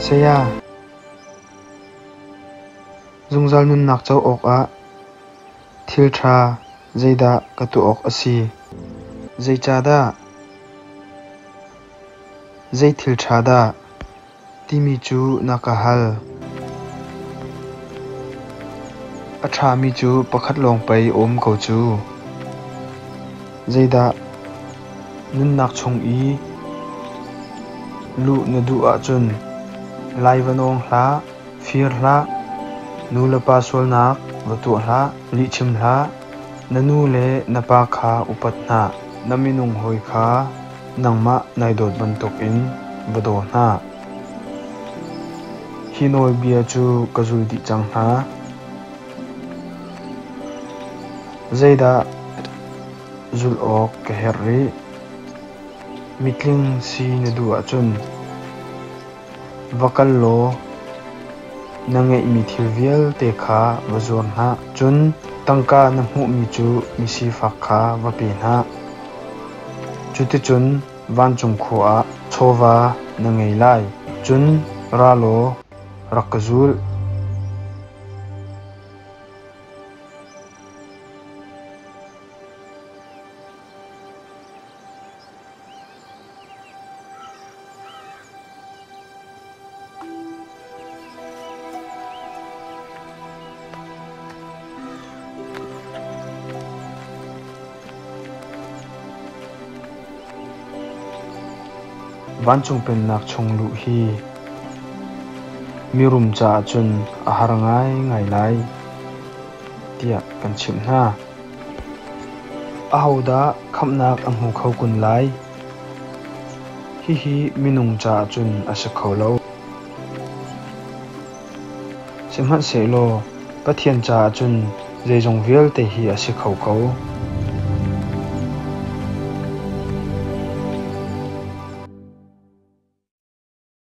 Saya, zungzal nunnak co awkah thil ṭha zeidah ka tuah awk a si? Zeicahdah? Zei thil ṭha dah? Timi cu na ka hal. A ṭhami cu pakhat lawng pei a um ko cu. Zeidah nunnak chung i luh na duh ahcun lai va nawng hlah, fir hlah, nu le pa sualnak va tuah hlah, lihchim hlah, na nu le na pa kha upat hna, na minung hawi kha nangmah nai dawt bantukin va daw hna. Hi nawlbia cu ka zul dih cang hna. Zeidah zulh awk ka herh rih? Mitling si na duh ahcun va kal law na ngeihmi thil vialte kha va zuar hna. Cun tangka na hmuhmi cu misifak kha va pe hna. Cuticun vancung khua ah chawva na ngei lai. Cun ra law rak ka zul. Vancung Pennak chung luh hi mirum caah cun a har ngaingai lai, tiah kan chimh hna. Ahodah khamhnak a hmu kho kun lai? Hihi minung caah cun a si kho lo. Sihmanhsehlaw Pathian caah cun zeizong vialte hi a si kho ko.